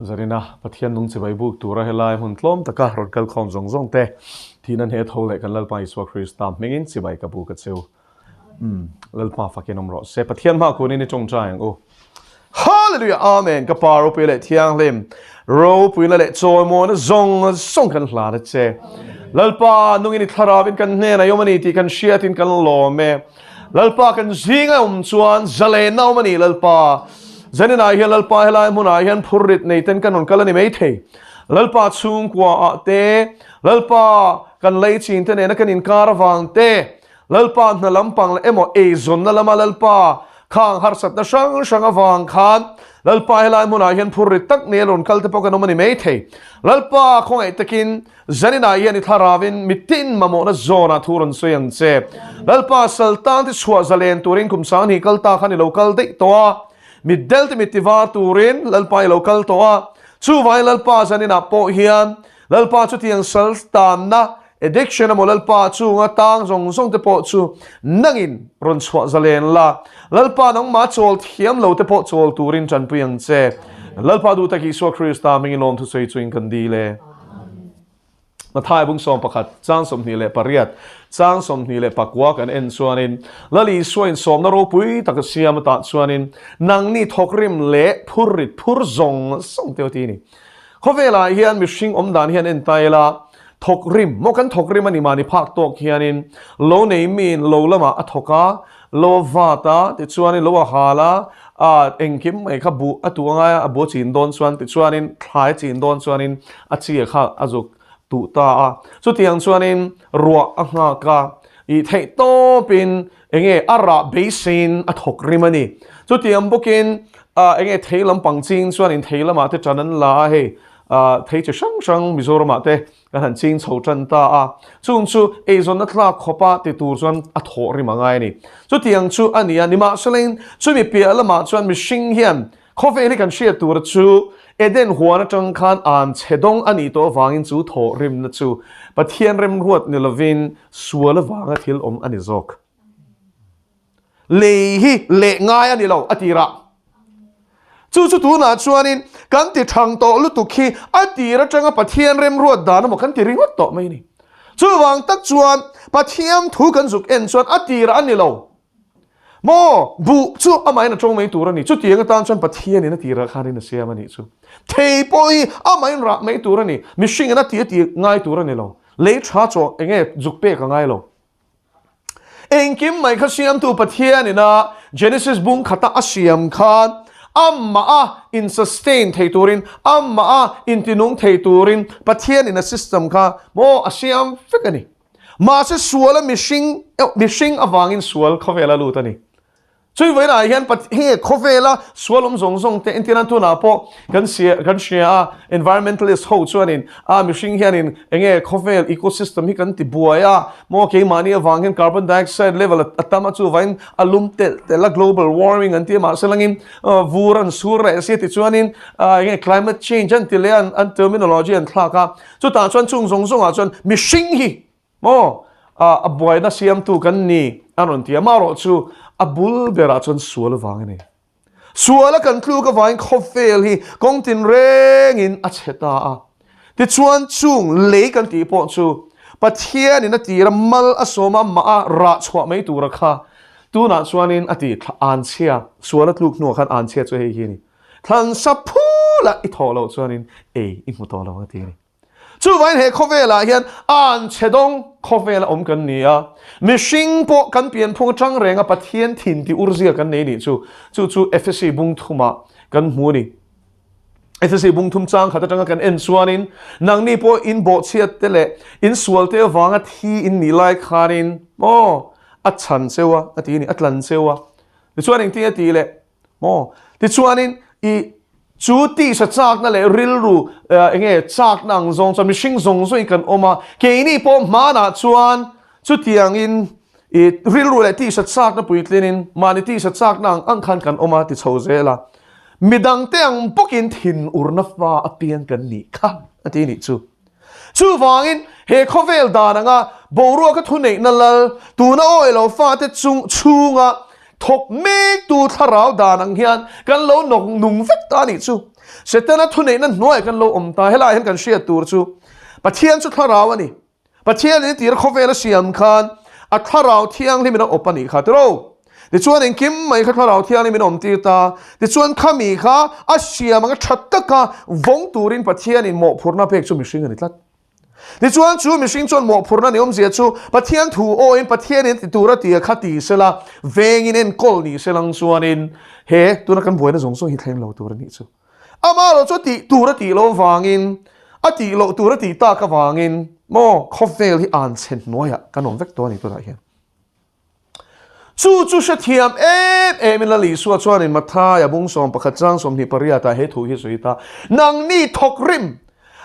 Zarina, Pathian nung chibai buk tura helai hmun tlawm taka rawn kal khawm zawng zawng te, thihna hne tho leh kan Lalpa Isua Krista hmingin chibai ka buk a cheu. Umm, Lalpa fakin awm rawh se. Pathian hma kunin i tawngtai ang u. Hallelujah! Amen! Ka Pa ropui leh thianghlim, ropuina leh chawimawina zawng zawng kan hlan a che. Lalpa, nungin i thlarauin kan hnenah i awm a ni tih kan hriatin kan lawm e. Lalpa kan zinga awm chuan zalenna awm a ni Lalpa. Zaninah hian Lalpa helai hmunah hian phurrit nei ten kan rawn kal a ni maithei. Lalpa chhungkua ah te, Lalpa kan lei chin te nena kan inkar avang te, Lalpa hna lampang leh emaw eizawnna lama Lalpa khang harsatna hrang hrang avang khan Lalpa helai hmunah hian phurrit tak nei a rawn kal te pawh kan awm a ni maithei. Lalpa khawngaih takin Zaninah hian i thlarauin mitin mamawhna zawnah thu rawn sawi ang che. Lalpa Saltan te chhuah zalen turin kum 2000 kal ta khan i lo kal daih tawh a. Mitdel te mit tivar turin Lalpa i lo kal tawh a. Chuvangin Lalpa zaninah pawh hian Lalpa chutiang saltanna, addiction emaw Lalpa chunga tang zawng zawng te pawh chu nangin rawn chhuah zalen la. Lalpa nangmah chawl thiam lo te pawh chawl turin tanpui ang che. Lalpa duh tak Isua Krista hmingin lawmthu sawi chuin kan dil e. Mathai bung 11 chang 28 chang 29 kan en chuanin Lal Isua in sawmna ropui taka siam atah chuanin nangni thawkrim leh phurrit phur zawng zawng te ti ni. Khawvelah hian mihring awm dan hian en ta ila thawkrim maw kan thawkrim ani mahni phak tawk hianin lo nei miin lo lamah a thawk a Lo a vat a, tichuanin lo a hal a, a engkim mai kha buh a tuh angai a, a buh a chin dawn chuan tichuanin thlai a chin dawn chuanin a chi a kha a zuk tuh ta a. Chutiang chuanin ruah a nghak a, ih theih tawpin enge a rah beiseiin a thawk rim a ni. Chutiang bawkin enge thei lampang ching chuanin thei lamah te tan an la a, hei thei chi hrang hrang Mizoramah te Kan han ching chho tan ta a, chung chu eizawnna tlak khawpa ti tur chuan a thawh rim a ngai a ni. Chutiang chu a ni a, nimahselain chumi piah lamah chuan mihring hian khawvel hi kan hriat tura chu Eden huan atang khan an chhe dawng a nih tawh avangin chu thawh rimna chu Pathian remruat ni lovin sual avanga thil awm a ni zawk. Lei hi leh ngai a ni lo a tirah. Chu chu tunah chuanin kan ti thang tawh lutuk hi a tir atanga Pathian remruat dan emaw kan ti ringawt tawh mai a ni. Chuvang tak chuan Pathian thu kan zuk en chuan a tirah a ni lo. Maw buh chu amahin a tawng mai tur a ni. Chutiang atan chuan Pathianin a tirah khanin a siam a nih chu. Thei pawh hi amahin rah mai tur a ni. Mihringin a ti a ti ngai tur a ni lo. Lei tha chaw enge zuk pek a ngai lo. Engkim mai kha siamtu Pathian ina Genesis bung khata a siam khan amah a in sustain thei turin, amah a intinung thei turin Pathian in a system kha maw a siam vek a ni. Mahse suala mihring, mihring avangin sual khawvel a lut a ni. Chui vawiinah hian heng khawvela sual awm zawng zawng te entir nan tunah pawh kan sia kan hria a, environmentalist ho chuanin a mihring hianin enge khawvel ecosystem hi kan ti buai a, maw keimahni avang hian carbon dioxide level a tam a chuvangin a lum telh telh a global warming an ti a mahse langin vur an sur leh sia tichuanin enge climate change an ti leh a an terminology an thlak a, chutah chuan chung zawng zawngah chuan mihring hi Maw? A buaina siamtu kan ni a rawn ti a, amaherawh chu a bul berah chuan sual avang a ni. Suala kan tluk avangin khawvel hi kawng tinrengin a chhe ta a. Tichuan chung lei kan tih pawh chu Pathianin a tira mal a sawm a, mah a rah chhuah mai tura kha tunah chuanin a ti anchhia, suala tluk hnuah khan anchhia chu hei hi a ni. Thlansa phula i thawh loh chuanin ei i hmu tawh lo a ti a ni. Chuvangin he khawvelah hian an chhe dawng khawvela awm kan ni a, mihring pawh kan pianphung atang renga Pathian thin tih urzia kan nei nih chu, chu chu Efesi bung thumah kan hmu a ni. Efesi bung thum chang khat atanga kan en chuanin nangni pawh in bawhchhiat te leh in sual te avanga thi in nih lai khanin maw a chhan cheu a, a ti a ni, a tlan cheu a. Tichuan engtin a tih leh? Maw? Tichuanin i chu tisa chakna leh rilru enge chakna ang zawng chuan mihring zawng zawngin kan awm a, keini pawh hmanah chuan chutiangin i rilru leh tisa chakna puitlinin mahni tisa chakna ang ang khan kan awm a ti chho zel a. Midangte ang bawkin thinurna fa apiang kan nih kha a ti nih chu. Chuvangin, he khawvel dan anga boruaka thuneihna lal, tuna awi lo fate chung chhunga thawk mektu thlarau dan ang hian kan lo nawk nung vek ta a nih chu. Setana thuneihna hnuaiah kan lo awm ta. Helaiah hian kan hriat tur chu Pathian chu thlarau a ni. Pathian in tir khawvel a siam khan a thlarau thianghlim in a awp a nih kha tiro. Tichuan engkim mai kha thlarau thianghlim in a awm tir ta. Tichuan khami kha a siam anga tha taka vawng turin Pathian in mawhphurhna pek chu mihring a ni tlat. Tichuan chu mihring chuan mawhphurhna ni awmzia chu Pathian thu awhin Pathian in ti tur a tia kha ti sela vengin enkawl ni selang chuanin he tuna kan buaina zawng zawng hi thleng lo tur a nih chu. Amah erawh chu tih tur a tih loh avangin, a tih loh tur a tih tak avangin maw khawvel hi an chhe hnuaiah kan awm vek tawh a ni tunah hian. Chu chu hrethiam em emin Lal Isua chuanin Mathaia bung 11 chang 28 ah he thu hi sawi ta, Nangni thawk rim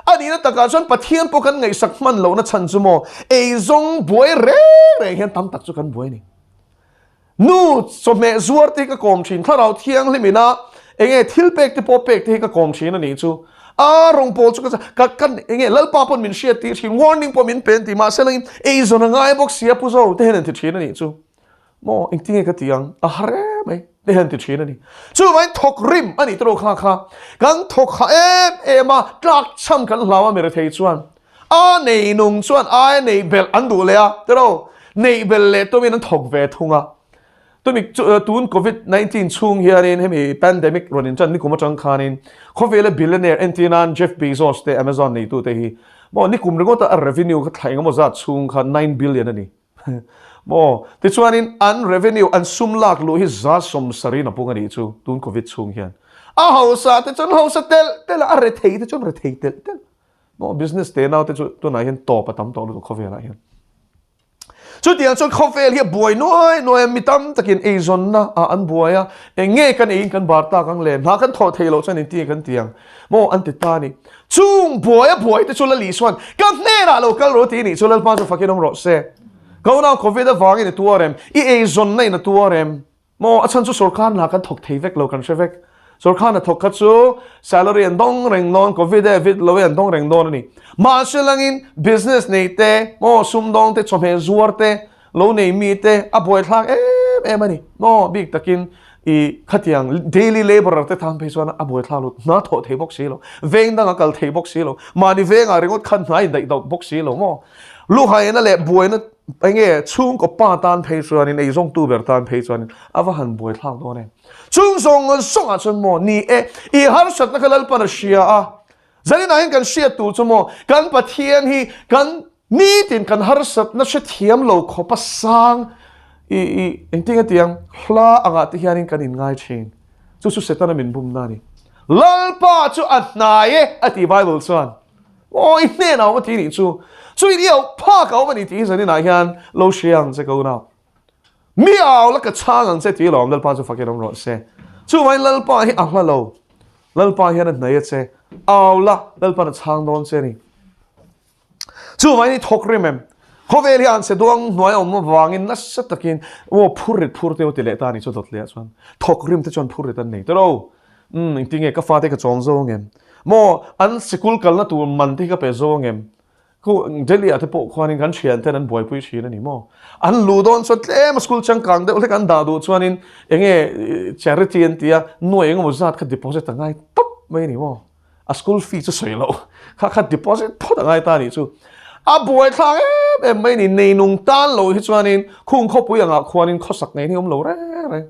a nihna takah chuan Pathian pawh kan ngaihsak hman lohna chhan chu maw eizawng buai reng reng hian tam tak chu kan buai a ni. Nu chawhmeh zuar te hi ka kawm thin, thlarau thianghlim ina enge thil pek te pawh pek te hi ka kawm thin a nih chu. A rawng pawl chu ka ka enge Lalpa pawn min hriat tir thin, warning pawh min pe an ti mahse langin eizawn a ngai bawk sia pu zo te hian an ti thin a nih chu. Maw engtinge ka ti ang a har em mai te hian an ti thin a ni. Chuvangin thawk rim a nih tawh kha kha kan thawk ha em em a tlak chham kan hlau a mirethei chuan A nei nung chuan aia nei belh an duh leh a, tiraw? Neih belh leh tumin an thawk ve thung a. Tumi tun Covid 19 chhung hianin hemi pandemic rawn inṭan nikum aṭang khanin khawvela billionaire entir nan Jeff Bezos te Amazon neitute hi maw nikum ringawta a revenue kha thla engemaw zat chhung kha 9 billion a ni. Maw? Tichuanin an revenue an sum lak luh hi 70% in a pung a nih chu tun Covid chhung hian. A hausa te chuan hausa telh telh a, a rethei te chuan rethei telh telh. Maw business te nau te chu tunah hian tawp a tam tawh lutuk khawvelah hian. Chutiang chuan khawvel hi a buai nuai nuai a, mi tam takin eizawnna ah an buai a, eng nge kan eiin kan bar tak ang le, hna kan thawh theih loh chuan engtin nge kan ti ang maw an ti ta a ni. Chung buai a buai te chu Lali chuan ka hnenah lo kal rawh ti nih chu Lalpa chu fakin awm rawh se. Ka unau Covid avangin i tuar em? I eizawnna in a tuar em? Maw, a chhan chu sorkar hna kan thawk thei vek lo kan hre vek. Sorkar hna thawk kha chu salary an dawng reng dawn, covid e vid lo e an dawng reng dawn a ni. Mahse langin business nei te, maw, sumdawng te, chawhmeh zuar te, lo nei mi te a buaithlak em em a ni. Maw, bik takin i khatiang daily labourer te tan phei chuan a buaithlak lut, hna thawh thei bawk si lo, veng danga kal thei bawk si lo, mahni vengah ringawt khan hna indaih deuh bawk si lo maw. Luhaina leh buaina Enge chhungkaw pa tan phei chuanin eizawngtu ber tan phei chuanin a va han buai thlak dawn em. Chung zawng zawngah chuan maw ni e, i harsatna kha Lalpan a hria a. Zaninah hian kan hriat tur chu maw kan Pathian hi kan nitin kan harsatna hrethiam lo khawpa sang i i engtin nge tiang hla angah te hianin kan inngai thin. Chu chu Setana min bumna a ni. Lalpa chu a hnai e a ti Bible chuan. Aw i hnenah awm a ti nih chu. Chu i auh phak a awm a ni tih hi zaninah hian lo hria ang che ka unau. Mi au la ka chhang ang che tih lawm Lalpa chu fakin awm rawh se. Chuvangin Lalpa hi a hla lo. Lalpa hian a hnai a che. Au la Lalpa'n a chhang dawn che a ni. Chuvangin i thawk rim em? Khawvel hi an che duang hnuai awm avangin nasa takin aw phur rit phur te aw ti leh ta a ni chu dawt leh ah chuan thawk rim te chuan phur rit an nei tawh Umm engtin nge ka fate ka chawm zo angem? Maw an sikul kalna tur man te hi ka pe zo angem? Khu Delhi ah te pawh khuanin kan thian ten an buaipui thin a ni maw? An luh dawn chuan tlem a school changkang deuh hlek an dah duh chuanin enge charity an tia nuai engemaw zat kha deposit a ngai tawp mai a ni maw? A school fee chu sawi loh kha kha deposit phawt a ngai ta a nih chu. A buaithlak em em mai a ni, neinung tan lo hi chuanin khung khawpui angah khuanin khawsak ngei hi a awm lo reng reng.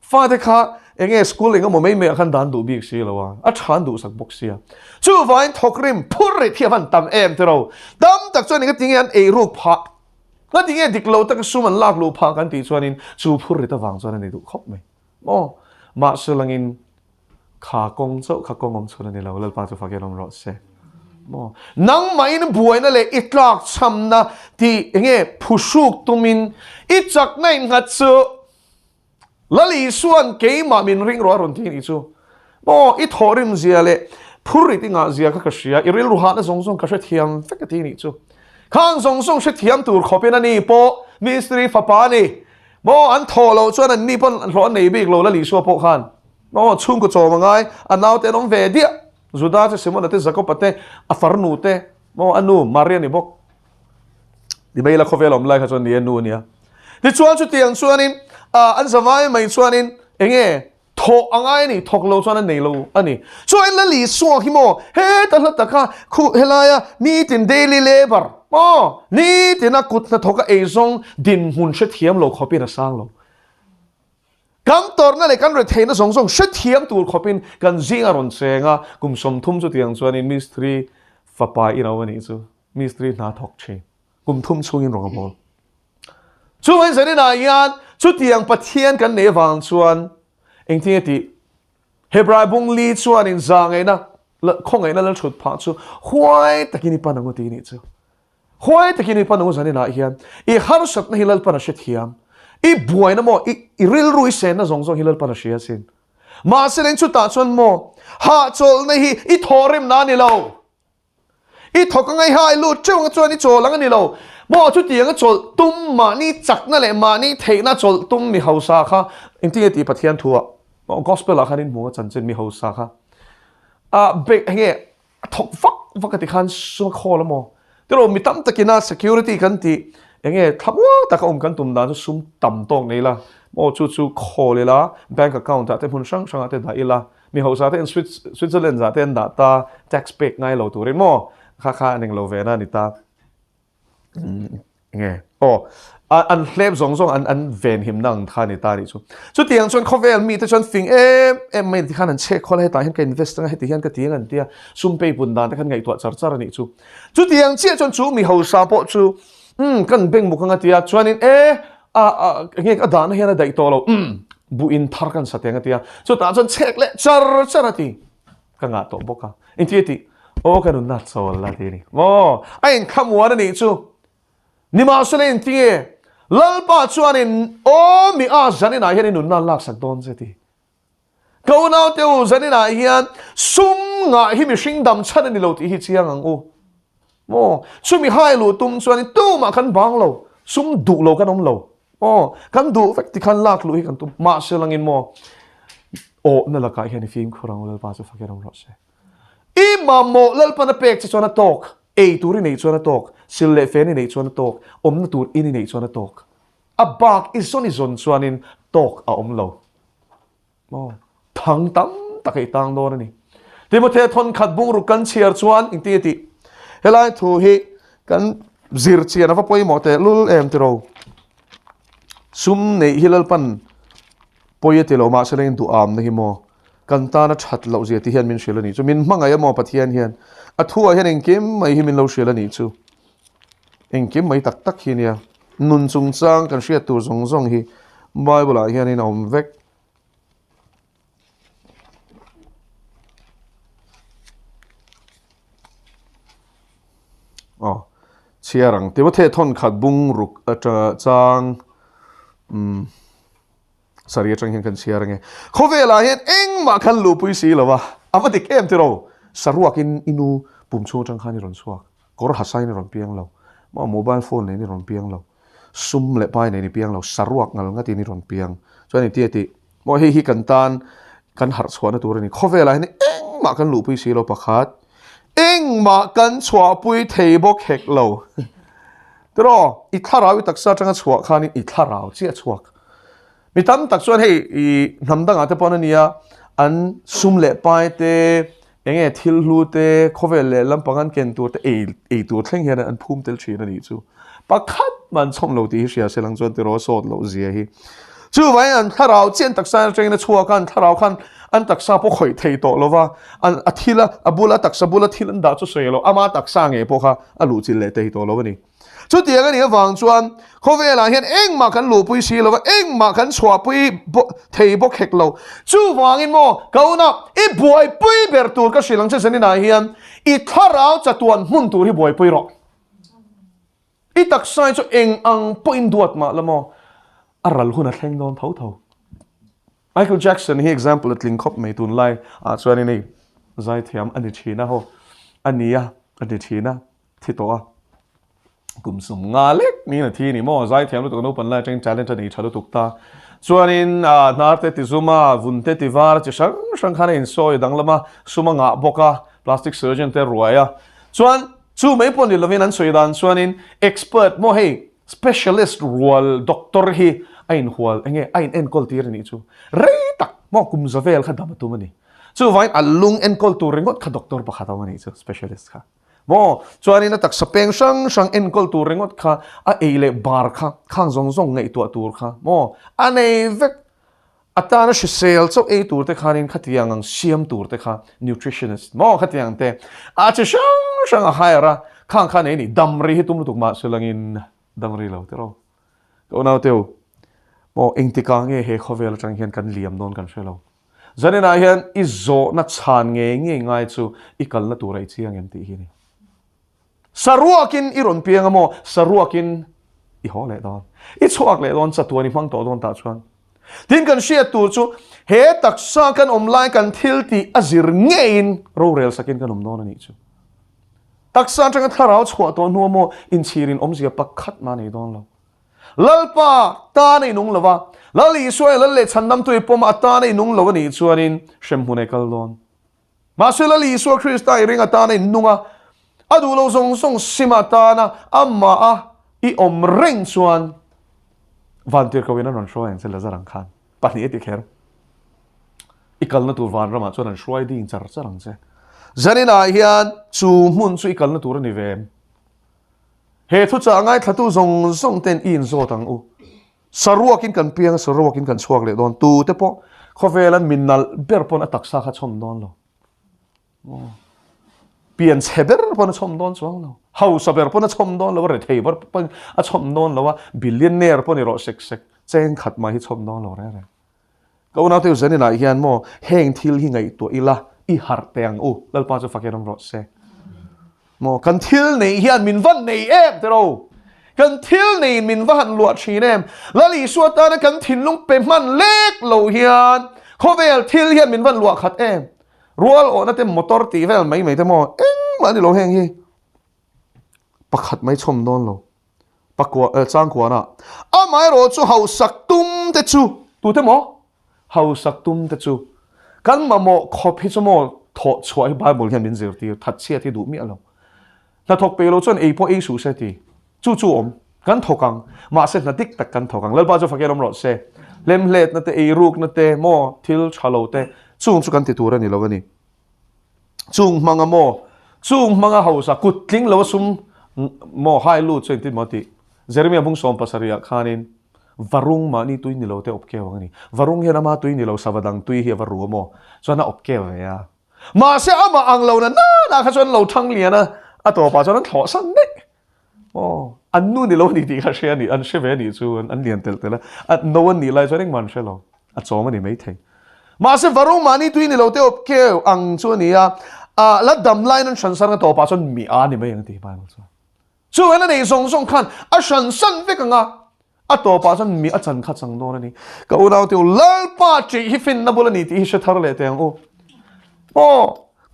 Fate kha enge school eng emaw mai mai ah khan dan duh bik si lo a, a tha an duhsak bawk sia. Chuvangin thawkrim phur rit hi a van tam em tiro. Tam tak chuan enga tinge an eiruk phah, nga tinge dik lo taka sum an lak luh phah kan tih chuanin chu phur rit avang chuan a ni duh khawp mai. Maw? Mahse langin kha kawng chauh kha kawng awm chhun a ni lo, Lalpa chu fakin awm rawh se. Maw? Nangmahin buaina leh i tlakchhamna tih enge phuhruk tumin i chakna innghat chu Lal Isua'n keimah min ring rawh a rawn ti nih chu. Maw, i thawhrim zia leh phur rit i ngah zia kha ka hria, i rilru hahna zawng zawng ka hrethiam vek a ti nih chu. Khang zawng zawng hrethiam tur khawpin a ni pawh mistiri fapa a ni. Maw, an thawh loh chuan an ni pawn hlawh an nei bik lo Lal Isua pawh khan. Maw, chhungkaw chawm a ngai, a naute an awm ve diah. Juda che Simona te, Jakoba te, a farnu te, maw, a nu Maria ni bawk. Ni mai la khawvel awm lai kha chuan ni e nu a nia. Tichuan chutiang chuanin an zavai mai chuanin enge. Thawh a ngai a ni, thawk lo chuan a nei lo a ni. Chuan Lal Isua hi maw heta hla taka khuh helaia nitin daily labour maw nitina kut hnathawka eizawng dinhmun hrethiam lo khawpin a sang lo. Kan tawrhna leh kan retheihna zawng zawng hrethiam tur khawpin kan zing a rawn cheng a, kum 30 chutiang chuanin mistiri fapa i lo a nih chu, mistiri hna thawk thin, kum thum chhungin rawng a bawl. Chuvangin zaninah hian chutiang Pathian kan neih avang chuan engtin nge tih? Hebrai bung li chuanin zahngaihna, khawngaihna lal thut phah chu huai takin i pan ang u tih nih chu. Huai takin i pan ang u zaninah hian i harsatna hi Lalpan a hrethiam. I buaina maw, i rilru i senna zawng zawng hi Lalpan a hria asin. Mahse leng chutah chuan maw hahchawlhna hi i thawhrimna a ni lo. I thawk a ngaiha i lut teuh ang chuan i chawl ang a ni lo. Maw chutiang a chawlh tum mahni chakna leh mahni theihna chawlh tum mi hausa kha engtin nge tih Pathian thu ah gospel ah khan in hmu a chanchin mi hausa kha a bek enge a thawk vak vak a ti khan sum a khawl a maw tiraw mi tam takin a security kan tih enge thlamuang taka awm kan tum dan chu sum tam tawk nei la maw chu chu khawl ila bank account ah te hmun hrang hrang ah te dah ila Mi hausa te in Switzerland zah te an dah ta, tax pek ngai lo turin maw? Kha kha an englo ve na a ni ta. Nge? Aw, an hlep zawng zawng an an venhimna ang kha a ni ta a nih chu. Chutiang chuan khawvel mite chuan fing em em mai an ti khan an chhek khawl a, hetah hian ka invest anga heti hian ka ti ang an tia, sum pei pun dan te khan ngaihtuah char char a nih chu. Chutiang chiah chuan chu mi hausa pawh chu Umm kan bank buk anga tia chuanin e a a nge a dahna hian a daih tawh lo umm buh in thar kan sa teng a tia chutah chuan chhek leh char char a ti ka ngah tawh bawk a engti a tih aw ka nunna chawl la ti a ni maw a inkhamuan a nih chu nimahsela engti nge Lalpa chuanin aw mi a zaninah hian i nunna laksak dawn che ti Ka unaute u, zaninah hian sum ngah hi mihring dam chhan a ni lo tih hi chiang ang u. Maw? Chumi hai luh tum chuanin tumah kan bang lo, sum duh lo kan awm lo. Aw, kan duh vek tikhan lak luh hi kan tum. Mahse langin maw, awhna lakah hian i fimkhur ang u Lalpa chu fakin awm rawh se. I mamawh Lalpan a pek che chuan a tawk, ei tur i neih chuan a tawk, sil leh fen i neih chuan a tawk, awmna tur in i neih chuan a tawk. A bak i zawn i zawn chuanin tawk a awm lo. Maw? Thang tam tak a i tang dawn a ni. Timothea thawnkhat bungruk kan chhiar chuan engtin nge tih? Helai thu hi kan zir chian a va pawimawh teh lul em tiro. Sum neih hi Lalpan pawi a ti lo mahse lengin duhamna hi maw kan tana that loh zia ti hian min hrilh a nih chu. Min hmangaih a maw Pathian hian a thuah hian engkim mai hi min lo hrilh a nih chu. Engkim mai tak tak hi nia. Nun chungchang kan hriat tur zawng zawng hi Bible ah hianin a awm vek. Aw, chhiar ang. Timothea thawnkhat bung ruk atanga chang umm Sari atang hian kan chhiar ange. Khawvelah hian engmah khan luhpui si lo a, a va dik em tiraw? Saruakin i nu pum chhung atang khan i rawn chhuak, kawr hasain i rawn piang lo, maw mobile phone nen i rawn piang lo, sum leh pai nen i piang lo, saruak ngal ngatin i rawn piang. Chuan engtia tih? Maw hei hi kan tan kan harh chhuahna tur a ni. Khawvelah hian engmah kan luhpui si lo pakhat, engmah kan chhuahpui thei bawk hek lo. Tiraw? I thlarau i taksa atanga chhuah khanin i thlarau chiah a chhuak. Mi tam tak chuan hei i hnam dangah te pawh an ania, an sum leh pai te, eng nge thil hlu te, khawvel leh lampang an ken tur te ei ei tur thleng hian an phum tel thin a nih chu. Pakhat mah an chhawm lo tih hi hria se lang chuan tiraw sawt loh zia hi. Chuvangin an thlarau chian taksa atangin a chhuak a, an thlarau khan an taksa pawh khawih thei tawh lo va, an a thil a a bula taksa bula thil an dah chu sawi lo, ama taksa ngei pawh kha a luhchilh leh thei tawh lo a ni. Chutiang a nih avang chuan khawvelah hian engmah kan luhpui si lo va, engmah kan chhuahpui thei bawk hek lo. Chuvangin maw ka una, i buaipui ber tur ka hrilh ang che zaninah hian i thlarau chatuan hmun tur hi buaipui rawh. I taksa hi chu eng ang pawhin duat mah la maw, a ral hun a thleng dawn tho tho. Michael Jackson hi example a tling khawp mai tunlai ah chuanin hei zaithiam a ni thin a haw a nia a ni thin a. thi tawh a, kum sum nga lek niin a thi a ni maw, zaithiam lutuk naupang lai atangin talent a nei tha lutuk ta. Chuanin ah hnar te ti zum a, vun te ti var a, chi hrang hrang khan a insawi danglam a, sum a ngah bawk a, plastic surgeon te a ruai a. Chuan chu mai pawh ni lovin an sawi dan chuanin expert maw hei specialist rual doctor hi a inhual enge a in enkawl tir a nih chu rei tak. Maw kum za vel kha dam a tum a ni. Chuvangin a lung enkawl tur ringawt kha doctor pakhat a awm a nih chu, specialist kha. Maw chuanin a taksa peng hrang hrang enkawl tur ringawt kha a ei leh bar kha khang zawng zawng ngaihtuah tur kha maw a nei vek. A tana hrisel chauh ei tur te khanin khatiang ang siam tur te kha nutritionist maw khatiang te a chi hrang hrang a hire a, khang kha nei ni dam rei hi tum lutuk mah se langin dam rei lo tiraw. Ka unau teu maw engtikah nge he khawvel atang hian kan liam dawn kan hre lo. Zaninah hian i zawhna chhan ngei ngei ngai chu i kalna tura i chiang em tih hi a ni. Saruakin i rawn piang a maw? Saruakin i haw leh dawn. I chhuak leh dawn, chatuan i hmang tawh dawn tah chuan. Tin kan hriat tur chu he taksa kan awm lai kan thil tih a zir ngeiin rorel sakin kan awm dawn a nih chu. Taksa atanga thlarau chhuah tawh hnu a maw inchhirin awmzia pakhat mah nei dawn lo. Lalpa tan a inung lo va, Lal Isua i Lal leh Chhandamtu i pawm a, a tan a inung lo a nih chuanin hremhmun ei kal dawn. Mahse Lal Isua Krista i ring atana in nung a, a duh lo zawng zawng sim atana amah a i awm reng chuan vantirhkoh in an rawn hruai ang che Lazar ang khan pahnih a ti kher. I kalna tur vanramah chuan an hruai ding char char ang che. Zaninah hian chu hmun chu i kalna tur a ni ve em? He thuchah ngaithlatu zawng zawng ten i inzawt ang u. Saruakin kan piang a, saruakin kan chhuak leh dawn. Tute pawh khawvela mi nalh ber pawn a taksa kha chhawm dawn lo. Pian chhe ber pawn a chhawm dawn chuang lo. Hausa ber pawn a chhawm dawn lo a, rethei ber pawn a chhawm dawn lo a, billionaire pawh ni rawh sek sek, cheng khat mai hi chhawm dawn lo reng reng. Ka unaute u Zaninah hian maw heng thil hi ngaihtuah ila i harh teh ang u, Lalpa chu fakin awm rawh se. Maw kan thil neih hian min va nei em tiraw? Kan thil neiin min va han luah thin em? Lal Isua tana kan thinlung pe hman lek lo hian khawvel thil hian min van luah khat em? Rual awhna te motor tih vel mai mai te maw engmah a ni lo heng hi. Pakhat mai chhawm dawn lo. Pakua eh changkuana amaherawh chu hausak tum te chu tute maw hausak tum te chu kan mamawh khawp hi chu maw thawh chhuah hi Bible hian min zirtir that chhiat hi duh miah lo hnathawk pe lo chuan ei pawh ei suh se ti chu chu awm kan thawk ang mahse hna dik tak kan thawk ang Lalpa chu fakin awm rawh se hlemhletna te eirukna te maw thil tha lo te chung chu kan ti tur a ni lo a ni. Chung hmanga maw? Chung hmanga hausa kut tling lo a sum maw hai lut chu engtin maw tih? Jeremia bung 70 ah khanin varung mahni tui ni lo te awp keu ang a ni. Varung hian ama tui ni lo sava dang tui hi a va ru a maw? Chuan a awp keu ve a. Mahse amah ang lo na nana kha chuan lo thang lian a, a tawpah chuan an thlawh san daih. Aw, an nu ni lo a ni tih kha hre a ni, an hre ve a nih chu, an lian telh telh a, a no an nih lai chuan engmah an hre lo, a chawm a ni maithei. Mahse Varung mahni tui ni lo te awp keu ang chu a ni a, ah la dam laiin an hran san a tawpah chuan mi a ni mai ang a ti Bible chuan. Chu en a nei zawng zawng khan a hran san vek ang a, A tawpah chuan mi a chan kha chang dawn a ni. Ka unau te u, Lalpa ṭih hi finna bul a ni tih hi hre thar leh teh ang u. Aw,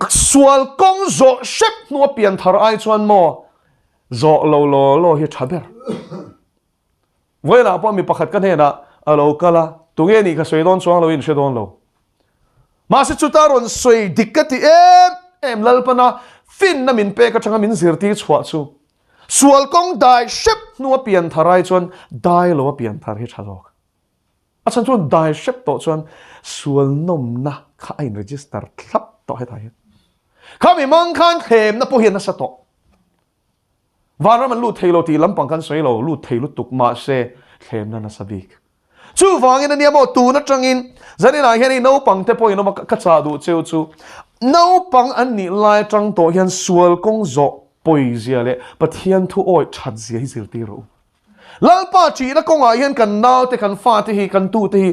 sual kawng zawh hrep hnua pian thar ai chuan maw zawh lo law law hi ṭha ber. Vawiinah pawh mi pakhat ka hnenah a lo kal a, tunge nih ka sawi dawn chuang lo in hre dawn lo. Mahse chuta rawn sawi dik ka ti em em Lalpana finna min pek aṭanga min zirtir chhuah chu Sual kawng dai hrep hnua pian thar ai chuan dai lo a pian thar hi tha zawk. A chhan chuan dai hrep tawh chuan sual nawmna kha a in register thlap tawh hetah hian. Kha mi mang khan thlemna pawh hi a nasa tawh. Vanram an lut thei lo tih lampang kan sawi lo, lut thei lutuk mahse thlemna nasa bik. Chuvangin ania maw tun atangin zaninah hian hei naupang te pawhin awm a ka chah duh cheu chu naupang an nih lai atang tawh hian sual kawng zawh pawizia leh Pathian thu awih that zia hi zirtir rawh u. Lalpa ṭihna kawngah hian kan naute kan fate hi kan tute hi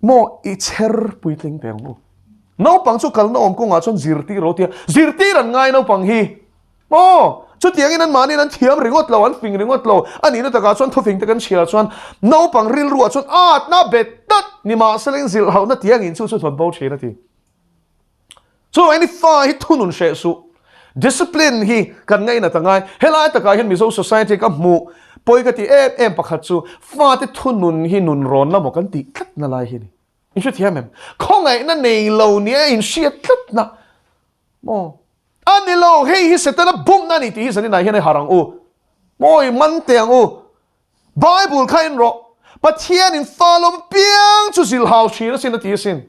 maw i chher puitling teh ang u. Naupang chu kalna awm kawngah chuan zirtir rawh u tia zirtir an ngai naupang hi. Aw, chutiangin anmahniin an thiam ringawt lo, an fing ringawt lo. A nihna takah chuan thufing te kan chhiar chuan naupang rilruah chuan atna bet tlat nimahsela in zilh hauhna tiangin chu chu hnawt bo thin a ti. Chuvangin i fa hi thunun hreh suh. Discipline hi kan ngainat a ngai. Helai takah hian Mizo society ka hmuh pawi ka tih em em pakhat chu fate thunun hi nunrawn lamah kan tih tlatna lai hi a ni. In hrethiam em? Khawngaihna nei lo nia inhriat tlatna maw? A ni lo, hei hi Setana bumna a ni tih hi zaninah hian i harh ang u. Mawi man teh ang u. Bible kha en rawh. Pathianin fa lawm piang chu zilhau thin asin a ti asin.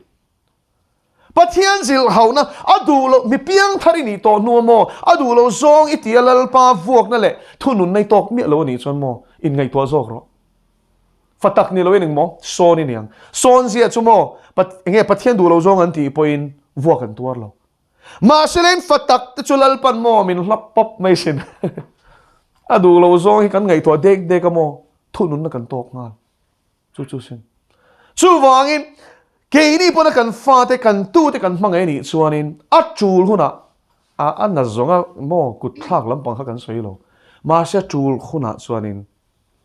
Pathian zilhhauna a duh loh mi piangthar i nih tawh hnu a maw? A duh loh zawng i tia Lalpa vuakna leh thununna i tawk miah lo a nih chuan maw? Inngaihtuah zawk rawh. Fa tak ni loin eng maw? Sawn i ni ang. Sawn zia chu maw? Enge Pathian duh loh zawng an tih pawhin vuak an tuar lo. Mahse lein fa tak te chu Lalpan maw min hlap pawp mai sin. A duh loh zawng hi kan ngaihtuah dek dek a maw? Thununna kan tawk nghal. Chu chu sin. Chuvangin keini pawna kan fate kan tute kan hmangaih anih chuanin a tul hunah a a na zawnga maw kut thlak lampang kha kan sawi lo. Mahse a tul hunah chuanin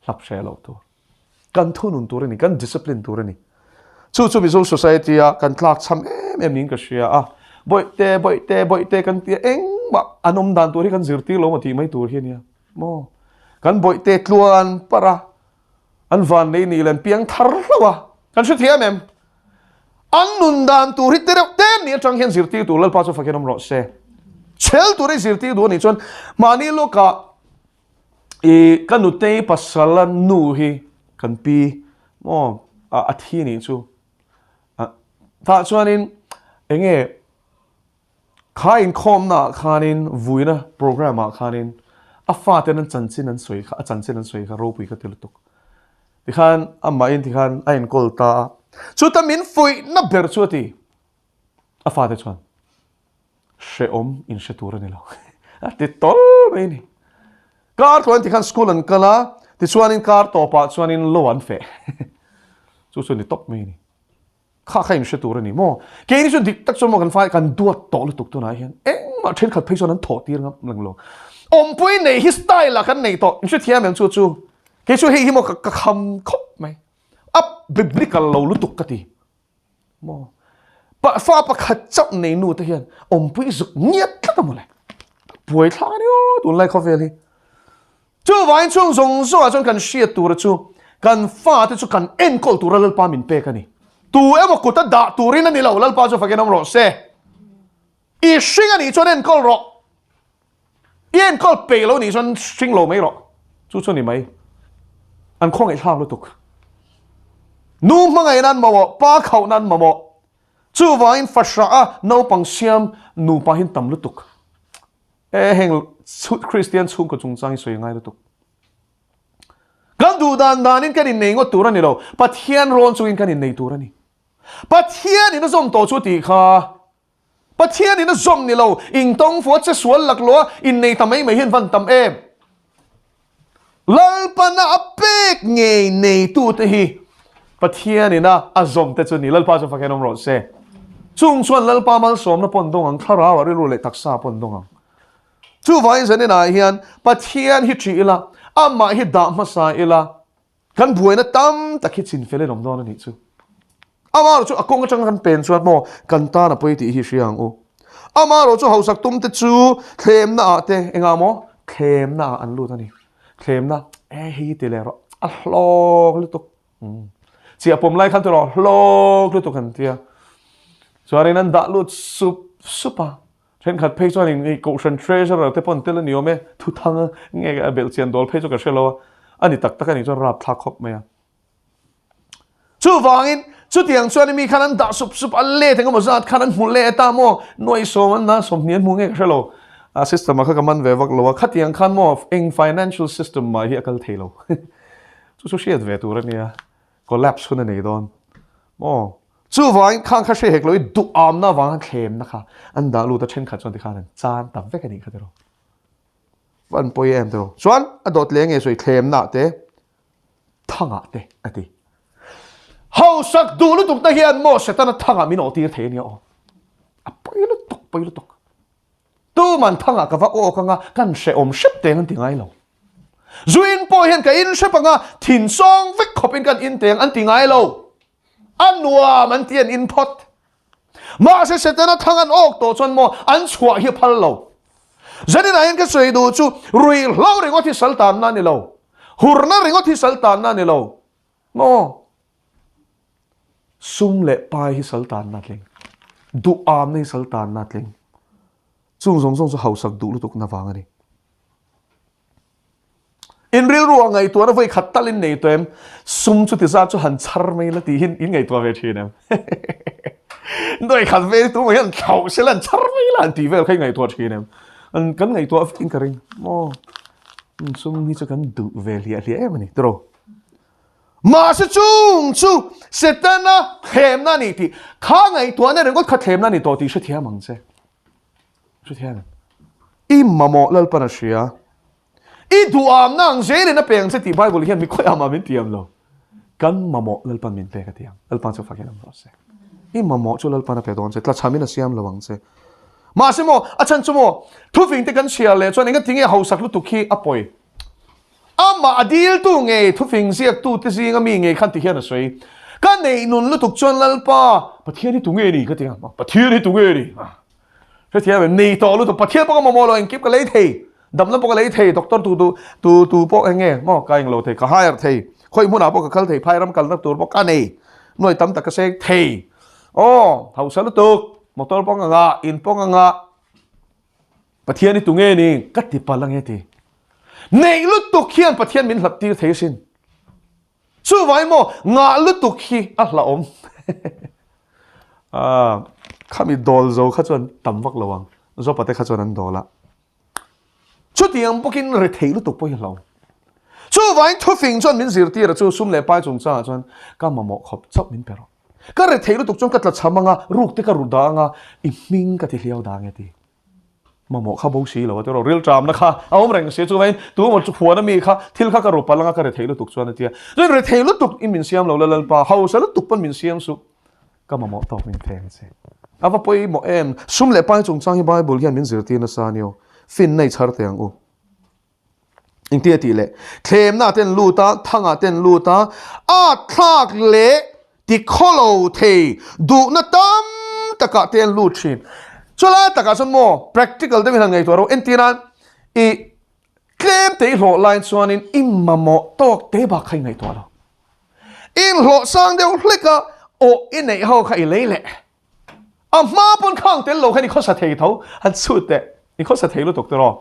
hlap hreh loh tur. Kan thunun tur a ni, kan discipline tur a ni. Chu chu Mizo society a kan tlak cham em em niin ka hria a. Bawihte, bawihte, bawihte kan tia engmah an awm dan tur hi kan zirtir lo maw tih mai tur hi a nia. Maw? Kan bawihte tluan parh a, An van nei nih leh an piang thar hlauh a, kan hre thiam em? An nun dan tur hi te reuh te ni atang hian zirtir tur Lalpa chu fakin awm rawh se. Chhel tur hi zirtir duh anih chuan mahni lawkah i ka nutei pasal a nu hi kan pi maw a thi nih chu. Tah chuanin enge Kha inkhawmna ah khanin vuina program ah khanin a faten an chanchin an sawi kha, a chanchin an sawi kha ropui ka ti lutuk. Tikhan amahin tikhan a enkawl ta a, chuta min fuihna ber chu a ti. A fate chuan hrehawm in hre tur a ni lo a ti tawl mai a ni. Kar tluan tikhan school an kal a, tichuanin kar tawpah chuanin lo an feh. Chu chu a ni tawp mai a ni. Kha kha inhre tur a ni maw? Keini chu dik tak chuan maw kan fai kan duat tawh lutuk tunah hian engmah thenkhat phei chuan an thawh tir ngam lang lo. Awmpui nei hi style ah kan nei tawh. Inhre thiam em chu chu? Kei chu hei hi maw ka kham khawp mai. A biblical lo lutuk ka ti. Maw? Pa fa pakhat chauh nei nu te hian awmpui zuk ngiat tlat a mawle. Buai thlak a ni aw tunlai khawvel hi. Chuvangin chung zawng zawngah chuan kan hriat tura chu kan fate chu kan enkawl tura Lalpa min pek a ni. Tu emaw kuta dah turin a ni lo, Lalpa chu fakin awm rawh se. I hring a nih chuan enkawl rawh. I enkawl peih lo nih chuan hring lo mai rawh. Chu chu a ni mai. An khawngaihthlak lutuk. Nu hmangaih nan mamawh, pa khauh nan mamawh. Chuvangin fahrah a naupang siam nupa hi an tam lutuk. E heng Kristian chhungkaw chungchang hi sawi ngai lutuk. Kan duh dan danin kan innei ngawt tur a ni lo. Pathian rawn chungin kan innei tur a ni. Pathianin a zawm tawh chu tih kha Pathianin a zawm ni lo. Intawng fuh a che sual laklawh a innei ta mai mai hian van tam em. Lalpana a pek ngei neitute hi Pathianin a a zawmte chu ni. Lalpa chu fakhen awm rawh se. Chung chuan Lalpa malsawmna pawn dawng ang, thlarau ah rilru leh taksa pawn dawng ang. Chuvangin zaninah hian Pathian hi ṭih ila, amah hi dah hmasa ila, Kan buaina tam tak hi chinfel in awm dawn a nih chu. Amaherawh chu a kawng atanga kan pen chuan maw kan tan a pawi tih hi hria ang u. Amaherawh chu hausak tum te chu thlemna ah te engah maw thlemna ah an lut a ni. Thlemna e hei ti leh rawh a hlawk lutuk. Chiah pawm lai khan tiraw hlawk lutuk an tia. Chuanin an dah lut sup sup a. Thenkhat phei chuan in Kohhran Treasurer te pawh an tel a ni awm e, thuthang nge a belh chian dawl phei chu ka hre lo a, a ni tak tak a nih chuan rapthlak khawp mai a. Chuvangin chutiang chuan mi khan an dah sup sup a let engemaw zat khan an hmu let a maw, nuai sawm an dah 20 an hmu nge ka hre lo, a system ah kha ka man ve vak lo a, khatiang khan maw eng financial system mah hi a kal thei lo. Chu chu hriat ve tur a nia, collapse hun a nei dawn maw. Chuvangin khang kha hre hek lo i duhamna avanga thlemna kha an dah lut a, thenkhat chuan tikhan an chan ta vek a nih kha tiraw. Va an pawi em tiraw. Chuan a dawt leh nge sawi thlemna te thangah te a ti. Hausak duh lutuk na hian maw Setana thangah min awh tir thei a nia aw. A pawi lutuk pawi lutuk. Tuman thangah ka va awk anga kan hrehawm hrep teng an ti ngai lo. Zuin pawh hian ka in hrep anga thin sawng vek khawpin kan in teng an ti ngai lo. A nuam an ti an in phawt. Mahse Setana thang an awk tawh chuan maw an chhuah hi a phal lo. Zaninah hian ka sawi duh chu ruihhlo ringawt hi sal tanna a ni lo. Hurna ringawt hi sal tanna a ni lo. Maw? Sum leh pai hi sal tanna a tling. Duhamna hi sal tanna a tling. Chung zawng zawng chu hausak duh lutukna vang a ni. In rilru ah ngaihtuahna vawi khat tal in nei tawh em? Sum chuti zat chu han chhar mai la tih hi in ngaihtuah ve thin em? Nuai khat vel tu mai hian thlauh sela an chhar mai la an tih vel kha i ngaihtuah thin em? An kan ngaihtuah vekin ka ring. Maw sum hi chu kan duh ve hliah hliah em a ni tiraw? Mahse chung chu Setana thlemna a ni tih kha ngaihtuahna ringawt kha thlemna a ni tawh tih hrethiam ang che. Hrethiam em? I mamawh Lalpan a hria. I duhamna ang zelin a peng che tih Bible hian mi khawiah mah min tiam lo. Kan mamawh Lalpan min pek a ti ang. Lalpa chu fakin awm rawh se. I mamawh chu Lalpan a pe dawn che, tlachhamin a siam lo ang che. Mahse maw, a chhan chu maw, thufing te kan chhiar leh chuan enga tinge hausak lutuk hi a pawi. Amah a diltu ngei thufing ziaktu te zinga mi ngei khan ti hian a sawi. Ka neih nun lutuk chuan Lalpa, Pathian hi tunge ni ka ti ang. Pathian hi tunge ni? Hrethiam em? Nei tawh lutuk. Pathian pawh ka mamawh lo, engkim ka lei thei. Damna pawh ka lei thei, doctor tu tu tu tu pawh eng nge maw ka englo thei, ka hire thei. Khawi hmunah pawh ka kal thei, phai ram kalna tur pawh ka nei. Nuai tam tak ka seng thei. Aw, hausa lutuk. Motor pawh ka ngah, in pawh ka ngah. Pathian hi tunge ni? Ka ti palh ange ti. Neih lutuk hian Pathian min hlat tir thei asin. Chuvai maw ngah lutuk hi a hlauhawm. Ah, khami dawl zo kha chuan tam vak lo ang. Zopa te kha chuan an dawl a. Chutiang bawkin rethei lutuk pawh hi a hlauhawm. Chuvai thufing chuan min zirtir a chu sum leh pai chungchangah chuan ka mamawh khawp chauh min pe rawh. Ka rethei lutuk chuan ka tlachham anga, ruk te ka rut dah anga, i hming ka ti hliau dah ange ti. Mamawh kha bo si lo a tiraw, rilṭamna kha a awm reng si chuvangin tu emaw chu huan ami kha thil kha ka ru palh anga ka rethei lutuk chuan a tia. Chuan rethei lutuk i min siam lo la Lalpa, hausa lutuk pawn min siam suh, ka mamawh tawk min pheng a che. A va pawimawh em? Sum leh pai chungchang hi Bible hian min zirtir nasa a nio, finna i chhar teh ang u. Engtia tih leh thlemna ten lut a, thangah ten lut a, at thlak leh tikhawlo thei duhna tam takah te an lut thin. Chulai takah chuan maw practical deuhin han ngaihtuah rawh. Entir nan i tlem te i hlawh lai chuanin i mamawh tawk te bak kha i ngaihtuah lo. I inhlawh sang deuh hlek a, awh i neih ho kha i lei leh. A hma pawn khang tel lo khan i khawsa thei tho, han chhut teh, i khawsa thei lutuk tiraw.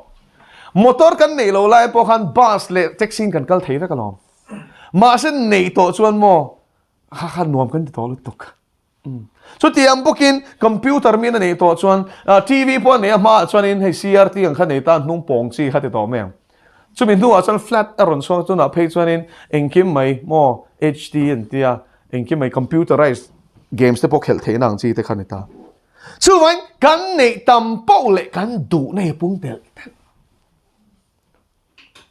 Motor kan neih lo lai pawh khan bus leh taxi in kan kal thei vek alawm. Mahse neih tawh chuan maw kha kha nuam kan ti tawh lutuk. Chutiang bawkin computer min a neih tawh chuan TV pawh a neih a hmaah chuanin hei CRT ang kha nei ta hnung pawng chi kha ti tawh mai ang. Chumi hnuah chuan flat a rawn chhuak tunah phei chuanin engkim mai maw HD an tia engkim mai computerized games te pawh khelh theihna ang chi te kha ni ta. Chuvangin kan neih tam poh leh kan duhna hi a pung telh telh.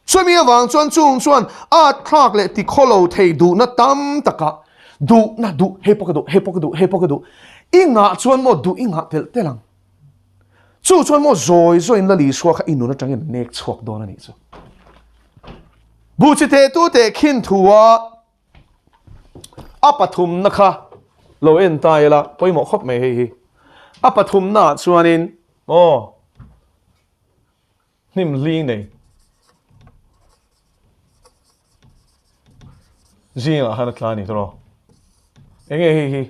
Chumi avang chuan chung chuan at thlak leh tikhawlo thei duhna tam takah duhna duh hei pawh ka duh hei pawh ka duh hei pawh ka duh i ngah chuan maw duh i ngah telh telh ang. Chu chuan maw zawi zawiin Lal Isua kha i nun atangin a nek chhuak dawn a nih chu. Buhchi tehtu teh khin thua a pathumna kha lo en ta ila pawimawh khawp mai hei hi. A pathumna ah chuanin aw hnim hling nei zingah khan a tla a ni tawh. Enge hei hi?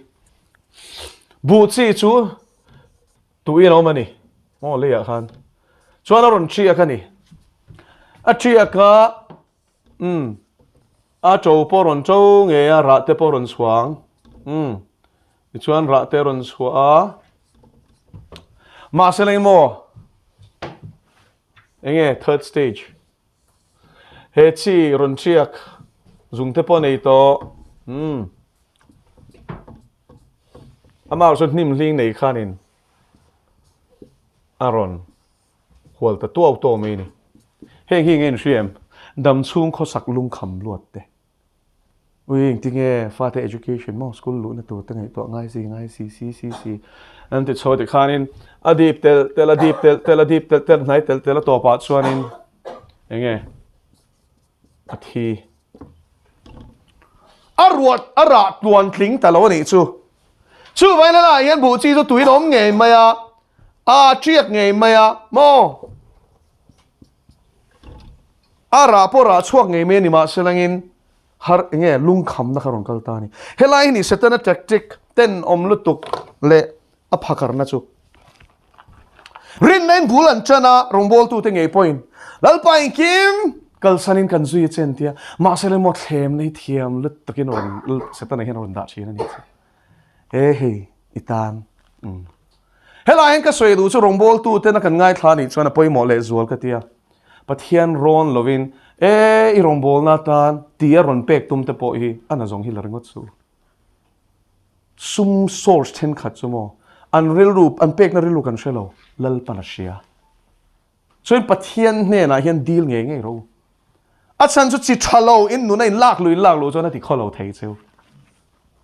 Buhchi chu Tuin a awm a ni maw leiah khan chuan a rawn ṭiak a ni. A ṭiak a umm a ṭo pawh rawn ṭo ngei a rah te pawh rawn chhuang umm tichuan rah te rawn chhuah a mahse leng maw eng nge third stage he chi rawn ṭiak zung te pawh nei tawh umm. Amah chu hnim hling nei khanin a rawn hual ta tuau tuau mai a ni. Heng hi nge in hria em? Dam chhung khawsak lungkham luat te. Ui engtinge fate education maw school luhna tur te ngaihtuah ngai si ngai si si si si an ti chho tikhanin a dip telh telh a dip telh telh a dip telh telh hnai telh telh a tawpah chuanin enge A thi. A ruat a rah tluan tling ta lo a nih chu. Chuvangin helaiah hian buh chi chu tuin a awm ngei mai a, a tiak ngei mai a, maw? A rah pawh rah chhuak ngei mai a ni mahselangin har eng nge lungkhamna kha rawn kal ta a ni. Helai hi ni Setana tactic tenawm lutuk leh a phakarna chu. Rinna in bul an ṭan a, rawngbawltute ngei pawhin Lalpa engkim kalsanin kan zui a che an ti a, mahse le maw thlemna hi thiam lutukin rawn Setana hian a rawn dah ṭhin a ni chu. E hei. I tan. Umm. Helai hian ka sawi duh chu rawngbawltu tena kan ngaithla anih chuan a pawimawh leh zual ka tia. Pathian rawn lovin e i rawngbawlna atan ti a rawn pek tum te pawh hi a na zawng hi la ringawt suh. Sum source thenkhat chu maw an rilru an pekna rilru kan hre lo Lalpan a hria. Chuan Pathian hnenah hian dil ngei ngei rawh u. A chhan chu chi tha lo in nuna in lak luh in lak luh chuan a ti khaw lo thei cheu.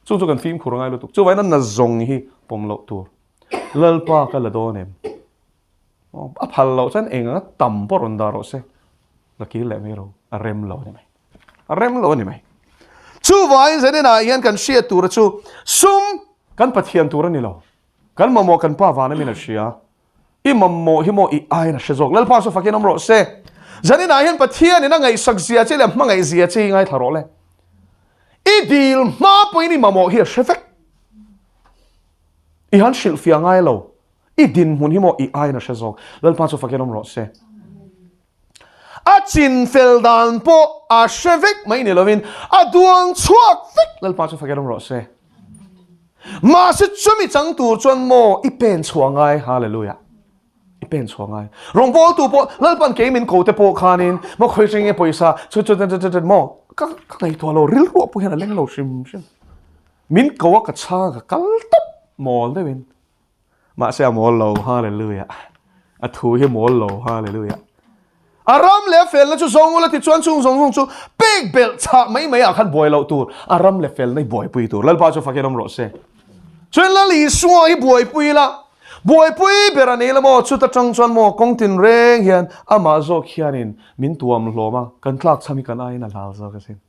Chung chu kan fimkhur ngai lutuk. Chuvangin a na zawng hi pawm loh tur. Lalpa ka la dawn em? A phal loh chuan eng anga tam pawh rawn dah rawh se. La kir leh mai ro. A rem lo a ni mai. A rem lo a ni mai. Chuvangin zaninah hian kan hriat tura chu sum kan Pathian tur a ni lo. Kan mamawh kan Pa vana min a hria. I mamawh hi maw i aiin a hre zawk. Lalpa chu fakin awm rawh se. Zaninah hian Pathianin a ngaihsak zia che leh a hmangaih zia che hi ngaithla rawh le. I dil hma pawhin i mamawh hi a hre vek. I han hrilhfiah ngai lo. I dinhmun hi maw i aiin a hre zawk. Lalpa chu fakin awm rawh se. A chin fel dan pawh a hre vek mai ni lovin a duang chhuak vek Lalpa chu fakin awm rawh se. Mahse chumi chang tur chuan maw i pen chhuah ngai Hallelujah. I pen chhuah ngai. Rawngbawltu pawh Lalpan kei min ko te pawh khanin maw khawi hreng nge pawisa chu chu chu chu maw ka ka ngaihtuah lo rilruah pawh hian a leng lo hrim hrim. Min ko a ka chhang a ka kal tawp mawl deuhin. Mahse a mawl lo, Hallelujah. A thu hi mawl lo, Hallelujah. A ram leh a felna chu zawng ula tichuan chung zawng zawng chu pek belh chhah mai mai ah khan buai loh tur, a ram leh felna hi buaipui tur. Lalpa chu fakin awm rawh se. Chuan Lal Isua hi buaipui la, buaipui ber a nei la maw, chuta tang chuan maw kawng tin reng hian amah zawk hianin min tuam hlawm a, kan tlak chham hi kan aiin a hlau zawk asin.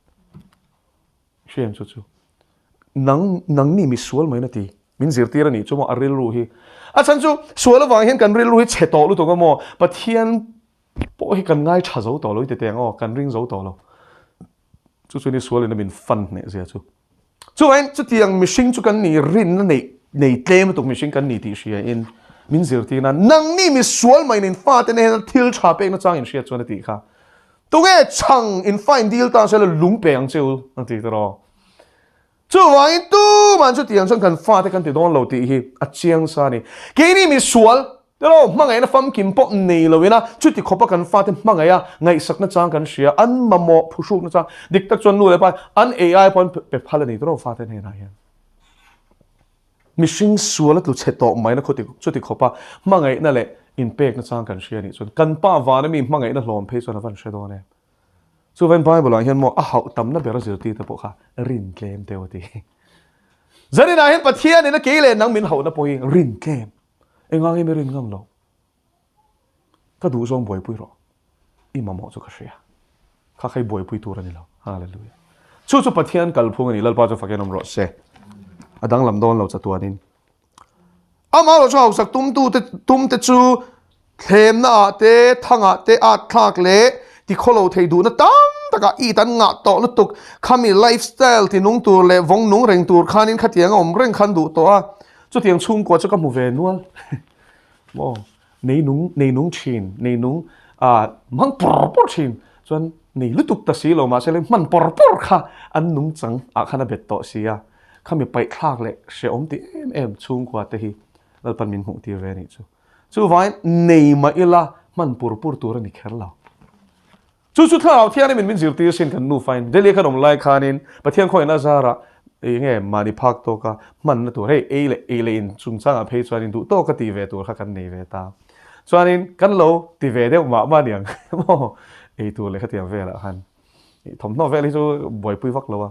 Hriam chu chu nang nangni mi sual mai na ti min zirtir a nih chu maw a rilru hi a chhan chu sual avang hian kan rilru hi chhe tawh lutuk a maw Pathian pawh hi kan ngai tha zo tawh lo i ti teh ang aw kan ring zo tawh lo chu chu ni sual in a min fan hneh zia chu chuvangin chutiang mihring chu kan nih rinna neih nei tlem lutuk mihring kan ni tih hria in min zirtir na nangni mi sual mai in fate nen hian thil tha pekna chang in hriat chuan a tih kha Tunge chhang in fine deal ta sela lung pe ang che u a ti tawh. Chuvangin tuman chutiang chuan kan fate kan ti dawn lo tih hi a chiang sa a ni. Keini misual tilo hmangaihna famkim pawh nei lo ina chuti khawpa kan fate hmangaiha ngaihsakna chang kan hria, an mamawh phuhrukna chang dik tak chuan nu leh pa an ei ai pawh an pe phal a ni tawh fate hnenah hian. Mihring sual a tlu chhe tawh mai na khaw chuti khawpa hmangaihna leh inpekna chang kan hria nih chuan kan pa vana mi hmangaihna hlawm phei chuan a van hre dawn em? Chuvain Bible ah hian maw a hauh tamna ber a zirtir te pawh kha rin tlem deuh a ti. Zaninah hian Pathianin a kei leh nang min hauhna pawh hi rin tlem. Engah nge mi rin ngam loh? Ka duh zawng buaipui rawh. I mamawh chu ka hria. Kha kha i buaipui tur a ni lo. Hallelujah. Chu chu Pathian kalphung a ni. Lalpa chu fakin awm rawh se. A danglam dawn lo chatuanin. Amah erawh chu hausak tumtute tumte chu thlemna ah te, thangah te, at thlak leh tikhawlo thei duhna tam takah it an ngah tawh lutuk. Khami lifestyle tinung tur leh vawng nung reng tur khanin khatiang a awm reng khan duh tawh a. Chutiang chhungkua chu ka hmu ve nual. Maw nei nung nei nung thin nei nung ah hmang pawr pawr thin chuan nei lutuk ta si lo mahse le hman pawr pawr kha an nung chang ah khan a bet tawh si a khami paih thlak leh hrehawm ti em em chhungkua te hi Lalpan min hmuh tir ve a nih chu chuvangin nei mah ila hman pur pur tur a ni kher lo. Chu chu Thlarau Thianghlim in min zirtir sin kan nufa in Delhi a kan awm lai khanin Pathian khawiahna zarah eng nge mahni phak tawka hmanna tur hei ei leh ei leh in chungchangah phei chuanin duh tawka tih ve tur kha kan nei ve ta. Chuanin kan lo ti ve deuh mah mah aniang maw ei tur leh khatiang velah khan thawmhnaw vel hi chu buaipui vak lo a.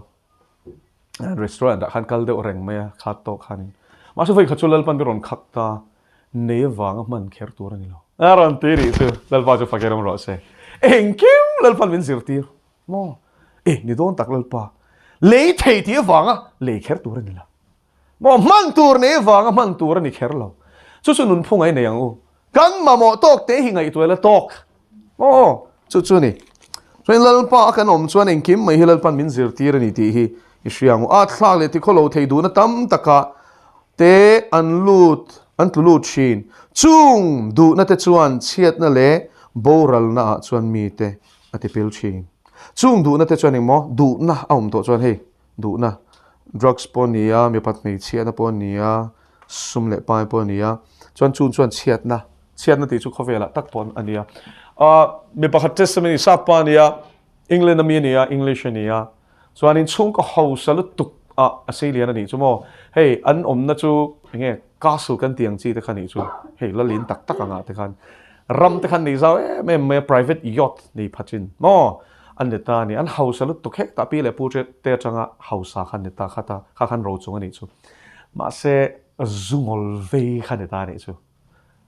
Restaurant ah khan kal deuh reng mai a khat tawh khanin mahse vawi khat chu Lalpan bi rawn khak ta nei avanga hman kher tur a ni lo. A rawn ti rih chu Lalpa chu fak erawm rawh se. Engkim Lalpan min zirtir maw? E ni dawn tak Lalpa lei thei tih avanga lei kher tur a ni lo. Maw hman tur nei avanga hman tur a ni kher lo. Chu chu nunphung a inei ang u. Kan mamawh tawk te hi ngaihtuah ila tawk. Aw, chu chu ni. Chuan Lalpa a kan awm chuan engkim mai hi Lalpan min zirtir a ni tih hi i hria ang u. A thlak leh tikhaw lo thei duhna tam takah te an lut, an tlu lut thin. Chung duhna te chuan chhiatna leh boralna ah chuan mite a tipil thin. Chung duhna te chuan engmaw duhna a awm tawh chuan hei duhna drugs pawh a ni a, mipat hmeichhiatna pawh a ni a. Sum leh pai pawh a ni a, chuan chung chuan chhiatna, chhiatna tih chu khawvelah tak pawh a ni a. Ahh mi pakhat testimony sap pa a ni a, England a mi a ni a, English a ni a, chuanin chhungkaw hausa lutuk ah a sei lian a nih chu maw, hei an awmna chu enge castle kan tih ang chi te kha nih chu, hei la lin tak tak angah te khan ram te khan nei zau em em mai a, private yacht nei pha chin maw an ni ta a ni, an hausa lutuk hetah pi leh pu te atanga hausa kha an ni ta khat a, kha khan rochung a nih chu. Mahse, zu ngawl vei kha ni ta nih chu.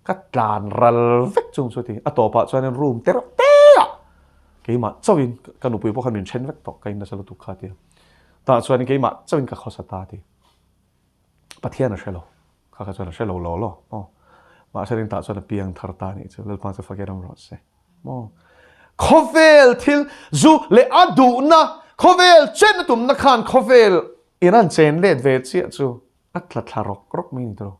Ka tlan ral vek chung chu ti. A tawpah chuanin room te reuh te ah keimah chauhin ka nupui pawh khan min then vek tawh ka in nasa lutuk kha tia. Tah chuanin keimah chauhin ka khawsa ta ti. Pathian a hre lo. Kha kha chuan a hre lo law law maw. Mahse rin tah chuan a piang thar ta nih chu. Lalpa chu fakin awm rawh se. Maw. Khawvel thil zu leh a duhna khawvel chen a tumna khan khawvel In an chen let ve chiah chu a tla thla rawk rawk mai ni tawh.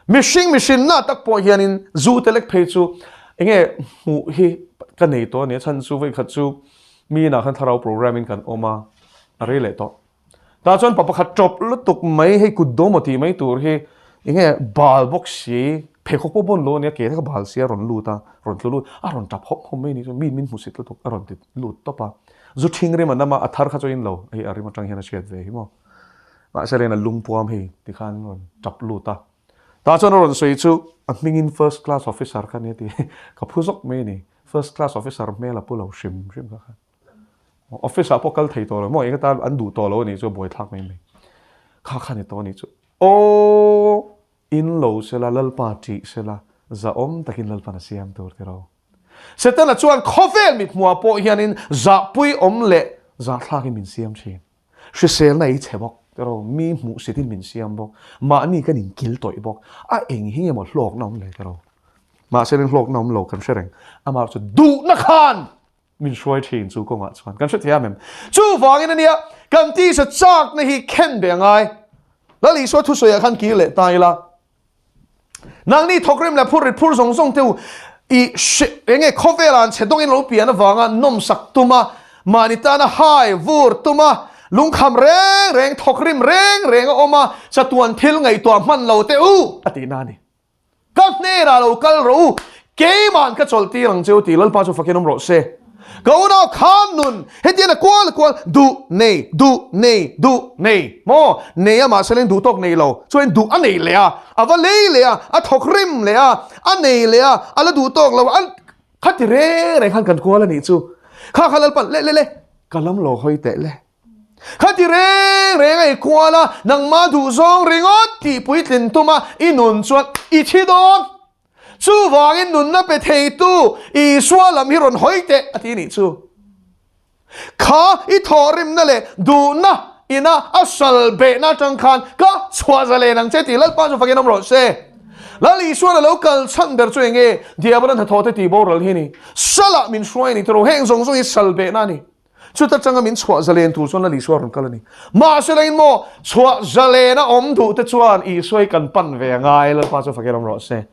Mihring mihrinna tak pawh hianin zu te lek phei chu enge hmuh hi ka nei tawh a ni a chhan chu vawikhat chu mi inah khan thlarau program in kan awm a, a rei leh tawh. Tah chuan pa pakhat tawp lutuk mai hei kut dawm aw tih mai tur hi enge bal bawk si pheikhawk pawh bawn lo a nia ke te kha bal si a rawn lut a rawn tlu lut a rawn tap hawm hawm mai ni chu mi min hmusit lutuk a rawn ti lut tawp a. Zu ṭhing rim a nam a, a thar kha chu in lo, hei a rim aṭang hian a hriat ve hi maw. Mahse len a lungpuam hei tikhan rawn ṭap lut a. Tah chuan a rawn sawi chu a hmingin first class officer kha nia ti ka phu zawk mai a ni. First class officer hmel a pu lo hrim hrim kha khan. Office ah pawh kal thei tawh lo maw, eng atan an duh tawh lo a nih chu a buaithlak mai mai. Kha kha ni tawh a nih chu. Aw in lo sela Lalpa ṭih sela zahawm takin Lalpan a siam tur tiraw. Setana chuan khawvel mithmuah pawh hianin zahpui awm leh zahthlakin min siam thin. Hriselna ei chhe bawk, tiraw, mi hmuhsitin min siam bawk, mahni kan inkil tawih bawk, a eng hi nge maw hlawkna awm le tiraw? Mahse rin hlawkna awm lo kan hre reng, amah chu duhna khan min hruai thin chu kawngah chuan kan hre thiam em? Chuvangin ania kan tisa chakna hi khen be angai. Lal Isua thusawiah khan kir leh ta ila. Nangni thawkrim leh phur rit phur zawng zawng te u i hre enge khawvelah an chhe dawngin lo pian avanga nawmsak tuma mahni tana hai vur tuma lungkham reng reng thawkrim reng reng a awm a chatuan thil ngaihtuah hman lo te u a tihna a ni. Ka hnenah lo kal rawh u Keima'n ka chawlh tir ang cheu tih Lalpa chu fakin awm rawh se. Ka unau khan nun hetian a kual a kual duh nei duh nei duh nei maw nei a mahse leng duh tawk nei lo chuan duh a nei leh a a va lei leh a a thawk rim leh a a nei leh a a la duh tawk lo a khati reng reng khan kan kual a nih chu kha kha Lalpa le le le ka lam lo hawi teh le khati reng reng a i kual a nangmah duh zawng ringawt tih puitlin tum a i nun chuan i thi dawn Chuvangin nunna pe theitu Isua lam hi rawn hawi teh a ti nih chu. Kha i thawhrimna leh duhna ina a sal behna atang khan ka chhuah zalen ang che tih Lalpa chu fakin awm rawh se. Lal Isuan a lo kal chhan ber chu enge Diabolan hnathawh te tih boral hi a ni. Salah min hruai a ni tiraw heng zawng zawng hi sal behna a ni. Chuta changa min chhuah zalen tur chuan Lal Isua rawn kal a ni. Mahse la in maw, chhuah zalen a awm duh te chuan Isua hi kan pan ve a ngai, Lalpa chu fakin awm rawh se.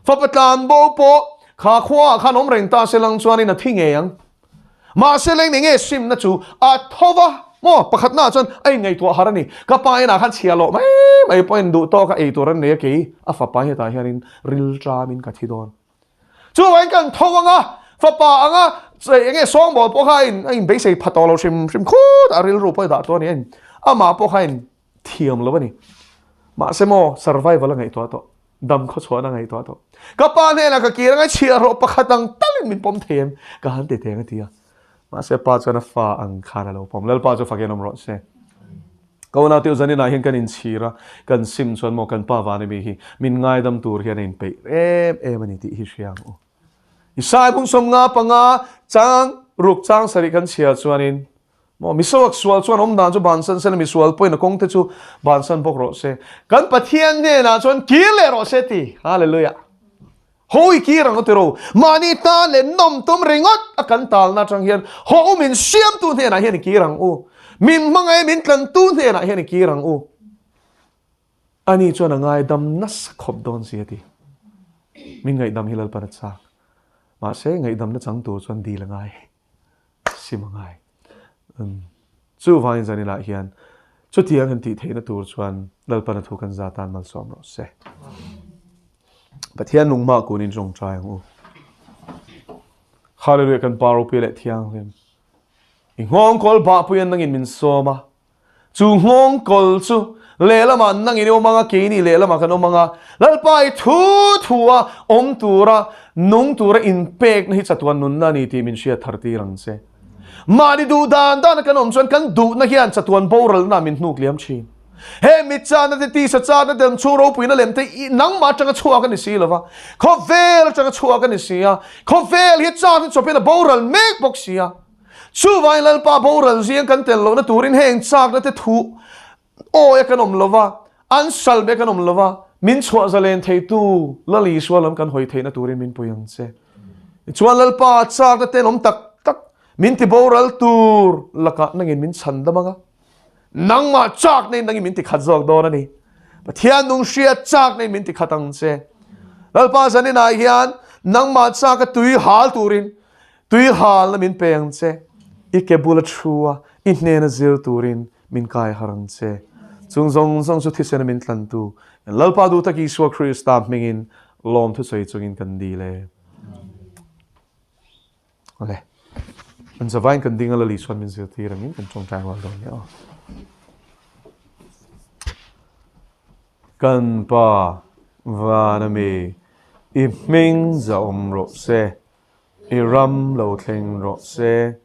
Fapa tlanbo pawh kha khuaah khan awm reng ta se lang chuanin a thi ngei ang. Mahse la in enge simna chu a tho va maw, pakhatnaah chuan a inngaihtuah har a ni. Ka pa inah khan chhia loh mai mai pawhin duh tawka ei tur an nei a kei, a fapa hetah hianin rilṭamin ka thi dawn. Chuvangin kan tho anga fapa anga enge sawngbawl pawh kha a in beisei pha tawh lo hrim hrim khut a rilru pawh a dah tawh a ni a in amah pawh kha a in thiam lo a ni. Mahse maw survival a ngaihtuah tawh dam khaw chhuahna a ngaihtuah tawh. Ka pa hnenah ka kir anga chhiahrawh pakhat ang talin min pawm thei em ka han ti teng a ti a. Mahse pa chuan a fa ang khan a lo pawm. Lalpa chu fakin awm rawh se. Ka unau teuh zaninah hian kan inchhir a, kan sim chuan maw kan pa vana mi hi min ngaidam tur hian a inpeih em em a ni tih hi hria ang u. Isai bung 55 chang ruk chang sarih kan chhiar chuanin maw misuak sual chuan awm dan chu bansan sela misual pawhin a kawng te chu bansan bawk rawh se. Kan Pathian hnenah chuan kir leh rawh se ti. Hallelujah. Hawi kir ang u tiro, mahni tan leh nawm tum ringawt a kan talna atang hian haw u min siamtu hnenah hian i kir ang u. Min hmangaih min tlantu hnenah hian i kir ang u. Ani chuan a ngaidam nasa khawp dawn si a ti. Min ngaihdam hi Lalpan a chak. Mahse ngaihdamna chang tur chuan dil a ngai. Sim a ngai. Chuvangin zaninah hian. Chutiang kan tih theihna tur chuan Lalpan a thu kan za tan malsawm rawh se. Pathian nungmah kunin tawngtai ang u. Hallelujah kan Pa ropui leh thianghlim. I nghawngkawl bahpuian nangin min sawm a. Chu nghawngkawl chu lehlamah nangin i awm anga keini lehlamah kan awm anga Lalpa i thu thu a awm tura nung tura inpekna hi chatuan nunna a ni tih min hriat thar tir ang che. Mahni duh dan dana kan awm chuan kan duhna hian chatuan boralna min hnuk liam thin. He mit chana te tisa chana te chhung ropuina lem te nangmah atanga chhuak a ni si lova, khawvel atanga chhuak a ni si a, khawvel hi chana chawpin a boral mek bawk si a. Chuvangin Lalpa boral zing kan tel lohna turin heng chakna te thu awi a kan awm lova, an sal be kan awm lova, min chhuah zalen theitu Lal Isua lam kan hawi theihna turin min pui ang che. Tichuan Lalpa chakna tenawm tak tak min ti boral tur lakah nangin min chhan dam anga, nangmah chak neiin nangin min ti khat zawk dawn a ni. Pathian nung hriat chak neiin min ti khat ang che. Lalpa zaninah hian nangmah chaka tui hal turin Tui halna min pe ang che, i ke bula thu a, i hnena zir turin min kai har ang che. Chung zawng zawng chu thisena min tlantu, kan Lalpa duh tak Isua Krista hmingin lawm thusawi chungin kan dil e. Awle, an zavain kan ding a Lal Isuan min zirtir angin kan tawngtai rual dawn nia aw. Kan Pa, van ami, i hming zahawm rawh se. I ram lo thleng rawh se,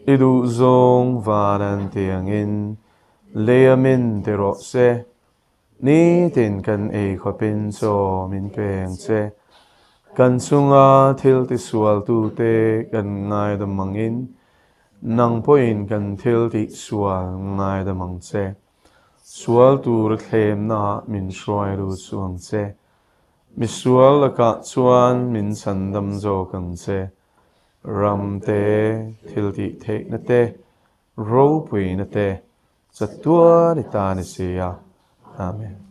i duh zawng van an ti angin lei a min ti rawh se. Nitin kan ei khawpin chaw min pe ang che. Kan chunga thil tisualtute kan ngaidam angin nang pawhin kan thil tihsual ngaidam ang che. Sual tur thlemnaah min hruai lut suh ang che. Misual lakah chuan min chhandam zawk ang che. Ram te, thil tih theihna te, ropuina te, chatuan i ta ni si a. Amen.